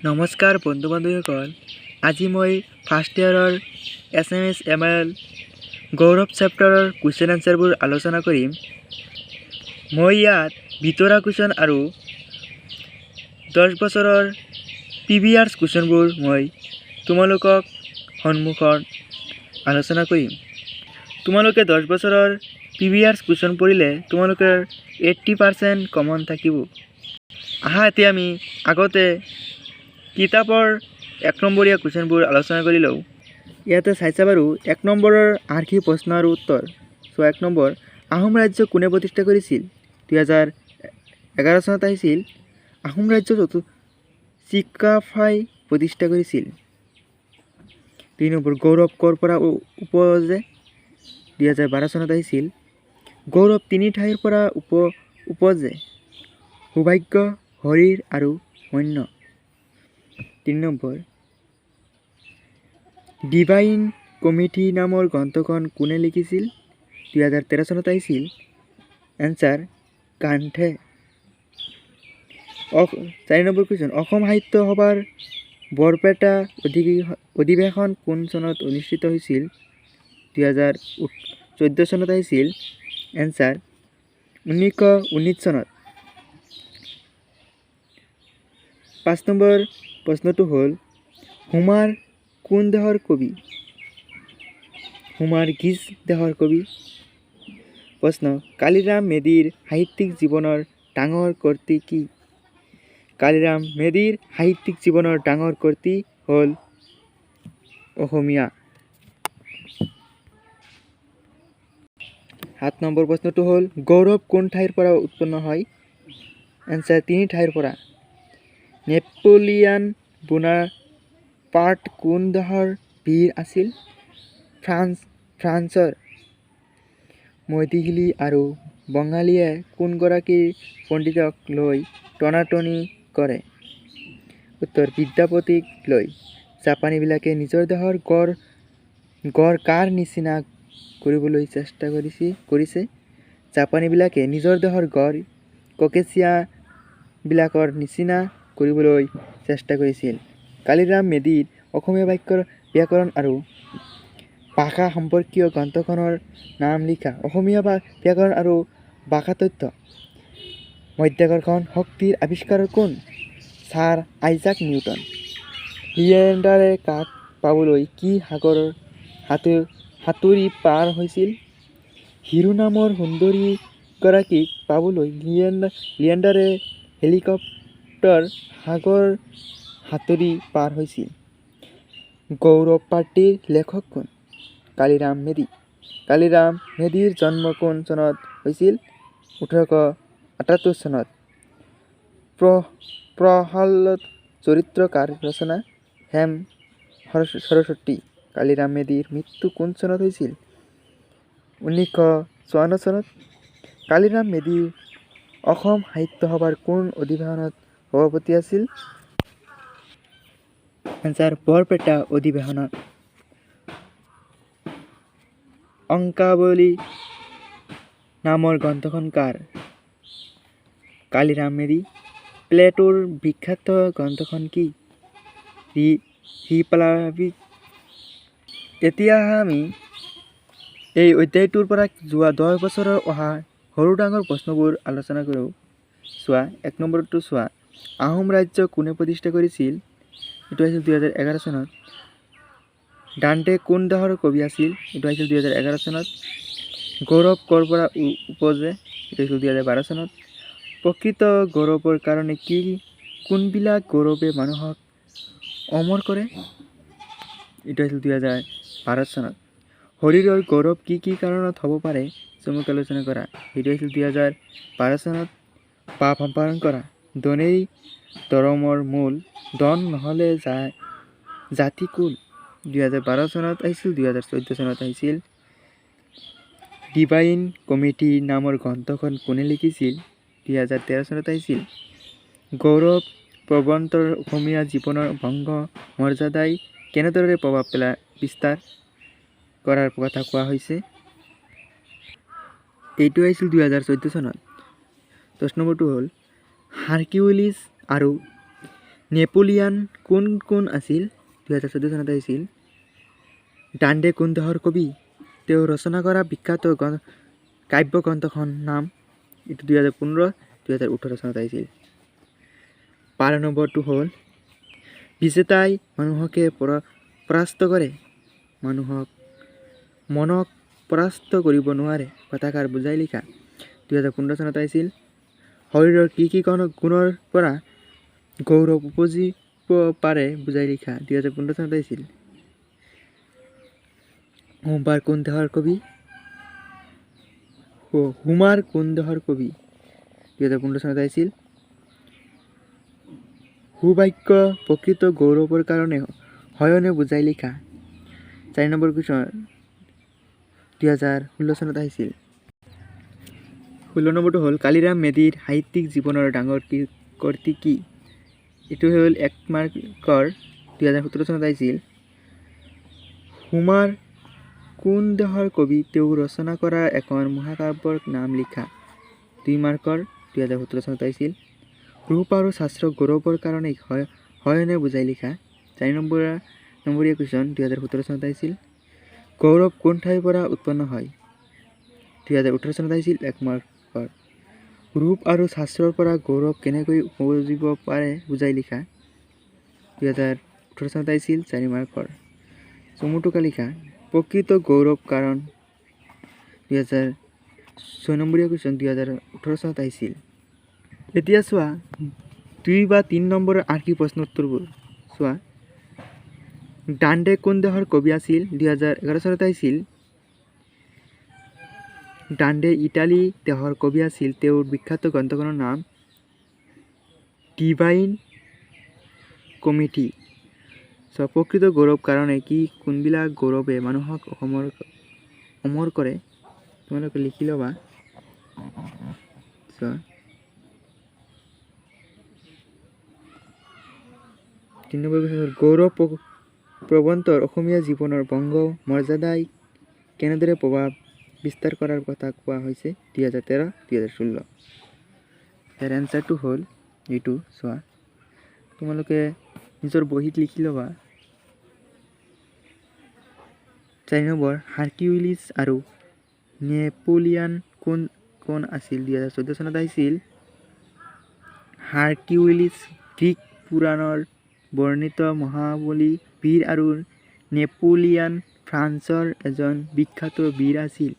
নমস্কাৰ বন্ধু বান্ধৱীসকল, আজি মই ফাৰ্ষ্ট ইয়াৰৰ এছামিছ এম I L গৌৰৱ চেপ্টাৰৰ কুৱেশ্যন এনচাৰবোৰ আলোচনা কৰিম। মই ইয়াত ভিতৰুৱা কুৱেশ্যন আৰু 10 বছৰৰ প্ৰিভিয়াছ কুৱেশ্যনবোৰ মই তোমালোকক সন্মুখত আলোচনা কৰিম। তোমালোকে 10 বছৰৰ প্ৰিভিয়াছ কুৱেশ্যন পঢ়িলে তোমালোকৰ 80% কমন থাকিব। আহা, এতিয়া আমি আগতে কিতাপৰ এক নম্বৰীয়া কুৱেশ্যনবোৰ আলোচনা কৰি লওঁ। ইয়াতে চাইছা বাৰু, এক নম্বৰৰ আৰ্হি প্ৰশ্ন আৰু উত্তৰ চোৱা। এক নম্বৰ, আহোম ৰাজ্য কোনে প্ৰতিষ্ঠা কৰিছিল? 2011 চনত আহিছিল। আহোম ৰাজ্য চিকাফাই প্ৰতিষ্ঠা কৰিছিল। দুই নম্বৰ, গৌৰৱ ক'ৰ পৰা উপজে? 2012 চনত আহিছিল। গৌৰৱ তিনি ঠাইৰ পৰা উপজে, সৌভাগ্য, শৰীৰ আৰু মন্য। তিনি নম্বৰ, ডিভাইন কমেডি নামৰ গ্ৰন্থখন কোনে লিখিছিল? 2013 চনত আহিছিল। Answer Dante. চাৰি নম্বৰ কুৱেশ্যন, অসম সাহিত্য সভাৰ বৰপেটা অধিৱেশন কোন চনত অনুষ্ঠিত হৈছিল? 2014 চনত আহিছিল। এনচাৰ 1919 চনত। পাঁচ নম্বৰ প্ৰশ্নটো হ'ল, হোমাৰ কোন দেশৰ কবি? হোমাৰ গ্ৰীচ দেশৰ কবি। প্ৰশ্ন, কালিৰাম মেধিৰ সাহিত্যিক জীৱনৰ ডাঙৰ কীৰ্তি কি? কালিৰাম মেধিৰ সাহিত্যিক জীৱনৰ ডাঙৰ কীৰ্তি হ'ল অসমীয়া। সাত নম্বৰ প্ৰশ্নটো হ'ল, গৌৰৱ কোন ঠাইৰ পৰা উৎপন্ন হয়? এনচাৰ তিনি ঠাইৰ পৰা। নেপোলিয়ন বোনাপাৰ্ট কোন দেশৰ বীৰ আছিল? ফ্ৰান্সৰ। মৈথিলী আৰু বঙালীয়ে কোনগৰাকী পণ্ডিতক লৈ টনাটনি কৰে? উত্তৰ বিদ্যাপতিক লৈ। জাপানীবিলাকে নিজৰ দেহৰ গঢ় কাৰ নিচিনা কৰিবলৈ চেষ্টা কৰিছে? জাপানীবিলাকে নিজৰ দেহৰ গঢ় ককেচীয়াবিলাকৰ নিচিনা কৰিবলৈ চেষ্টা কৰিছিল। কালিৰাম মেধিৰ অসমীয়া ব্যাকৰণ আৰু ভাষা সম্পৰ্কীয় গ্ৰন্থখনৰ নাম লিখা। অসমীয়া ব্যাকৰণ আৰু ভাষাতত্ত্ব। মাধ্যাকৰ্ষণ শক্তিৰ আৱিষ্কাৰক কোন? Sir Isaac Newton. লিয়েণ্ডাৰে কাক পাবলৈ কি সাগৰ সাঁতুৰি পাৰ হৈছিল? হিৰো নামৰ সুন্দৰীগৰাকীক পাবলৈ লিয়েণ্ডাৰে হেলিস্পণ্ট সাগৰ সাঁতুৰি পাৰ হৈছিল। গৌৰৱ পাঠটিৰ লেখক কোন? কালিৰাম মেধি। কালিৰাম মেধিৰ জন্ম কোন চনত হৈছিল? 1878 চনত। প্ৰহ্লাদ চৰিত্ৰ কাৰ ৰচনা? হেম সৰস্বতী। কালিৰাম মেধিৰ মৃত্যু কোন চনত হৈছিল? 1954 চনত। কালিৰাম মেধি অসম সাহিত্য সভাৰ কোন অধিৱেশনত সভাপতি আছিল? এনচাৰ বৰপেটা অধিৱেশনত। অংকাৱলী নামৰ গ্ৰন্থখন কাৰ? কালিৰাম মেধি। প্লেটোৰ বিখ্যাত গ্ৰন্থখন কি? ৰিপাব্লিক। এতিয়া আমি এই অধ্যায়টোৰ পৰা যোৱা 10 বছৰৰ অহা সৰু ডাঙৰ প্ৰশ্নবোৰ আলোচনা কৰোঁ। চোৱা, এক নম্বৰটো চোৱা, আহোম ৰাজ্য কোনে প্ৰতিষ্ঠা কৰিছিল? এইটো আহিছিল 2011 চনত। ডান্টে কোন দেশৰ কবি আছিল? এইটো আহিছিল 2011 চনত। গৌৰৱ ক'ৰ পৰা উপজে? এইটো আহিছিল 2012 চনত। প্ৰকৃত গৌৰৱৰ কাৰণে কি? কোনবিলাক গৌৰৱে মানুহক অমৰ কৰে? এইটো আহিছিল 2012 চনত। শৰীৰৰ গৌৰৱ কি কি কাৰণত হ'ব পাৰে, চমুকৈ আলোচনা কৰা। সেইটো আহিছিল 2012 চনত। পাপ সম্পাদন কৰা। ধনেই ধৰমৰ মূল, ধন নহ'লে যায় জাতি কুল। 2012 চনত আহিছিল, 2014 চনত আহিছিল। ডিভাইন কমেডি নামৰ গ্ৰন্থখন কোনে লিখিছিল? 2013 চনত আহিছিল। গৌৰৱ প্ৰবন্ধৰ অসমীয়া জীৱনৰ বংশ মৰ্যাদাই কেনেদৰে প্ৰভাৱ বিস্তাৰ কৰাৰ কথা কোৱা হৈছে? এইটো আহিছিল 2014 চনত। 10 নম্বৰটো হ'ল, হাৰকিউলিছ আৰু নেপোলিয়ান কোন কোন আছিল? 2014 চনত আহিছিল। ডাণ্ডে কোন দেশৰ কবি? তেওঁ ৰচনা কৰা বিখ্যাত কাব্যগ্ৰন্থখন নাম? এইটো 2015, 2018 চনত আহিছিল। 12 নম্বৰটো হ'ল বিজেতাই মানুহকে পৰাস্ত কৰে, মানুহক মনক পৰাস্ত কৰিব নোৱাৰে। কথাষাৰ বুজাই লিখা। 2015 চনত আহিছিল। শৰীৰৰ কি কি গুণৰ পৰা গৌৰৱ উপজিব পাৰে বুজাই লিখা। 2015 চনত আহিছিল। হোমাৰ কোন দেশৰ কবি? হোমাৰ কোন দেশৰ কবি? 2015 চনত আহিছিল। সুবাক্য প্ৰকৃত গৌৰৱৰ কাৰণে হয়নে বুজাই লিখা। 4 নম্বৰ কুৱেশ্যন 2016 চনত আহিছিল। 16 নম্বৰটো হ'ল কালিৰাম মেধিৰ সাহিত্যিক জীৱনৰ ডাঙৰ কীৰ্তি কি? এইটো হ'ল 1 মাৰ্কৰ, 2017 চনত আহিছিল। হোমাৰ কোন দেশৰ কবি? তেওঁ ৰচনা কৰা এখন মহাকাব্যৰ নাম লিখা। 2 মাৰ্কৰ, 2017 চনত আহিছিল। ৰূপ আৰু শাস্ত্ৰ গৌৰৱৰ কাৰণে হয়নে বুজাই লিখা। 4 নম্বৰীয়া কুৱেশ্যন 2017 চনত আহিছিল। গৌৰৱ কোন ঠাইৰ পৰা উৎপন্ন হয়? 2018 চনত আহিছিল, 1 মাৰ্কৰ। ৰূপ আৰু শাস্ত্ৰৰ পৰা গৌৰৱ কেনেকৈ উপজিব পাৰে বুজাই লিখা। 2018 চনত আহিছিল, 4 মাৰ্কৰ। চমুটোকা লিখা। প্ৰকৃত গৌৰৱ কাৰণ 2006 নম্বৰীয়া কুৱেশ্যন 2018 চনত আহিছিল। এতিয়া চোৱা 2 বা 3 নম্বৰৰ আৰ্হি প্ৰশ্ন উত্তৰবোৰ চোৱা। ডাণ্ডে কোন দেশৰ কবি আছিল? 2011 চনত আহিছিল। ডাণ্ডে ইটালী দেশৰ কবি আছিল। তেওঁৰ বিখ্যাত গ্ৰন্থখনৰ নাম ডিভাইন কমেডি। প্ৰকৃত গৌৰৱ কাৰণে কি? কোনবিলাক গৌৰৱে মানুহক অমৰ কৰে? তোমালোকে লিখি ল'বা। চোৱা 3 নম্বৰ কুৱেশ্যন হ'ল গৌৰৱ প্ৰবন্ধৰ অসমীয়া জীৱনৰ বংগ মৰ্যাদাই কেনেদৰে প্ৰভাৱ বিস্তাৰ কৰাৰ কথা কোৱা হৈছে? 2013, 2016। ইয়াৰ এনচাৰটো হ'ল এইটো। চোৱা তোমালোকে নিজৰ বহীত লিখি ল'বা। 4 নম্বৰ হাৰকিউলিছ আৰু নেপোলিয়ান কোন কোন আছিল? 2014 চনত আহিছিল। হাৰকিউলিছ গ্ৰীক পুৰাণৰ বৰ্ণিত মহাবলী বীৰ আৰু নেপোলিয়ান ফ্ৰান্সৰ এজন বিখ্যাত বীৰ আছিল।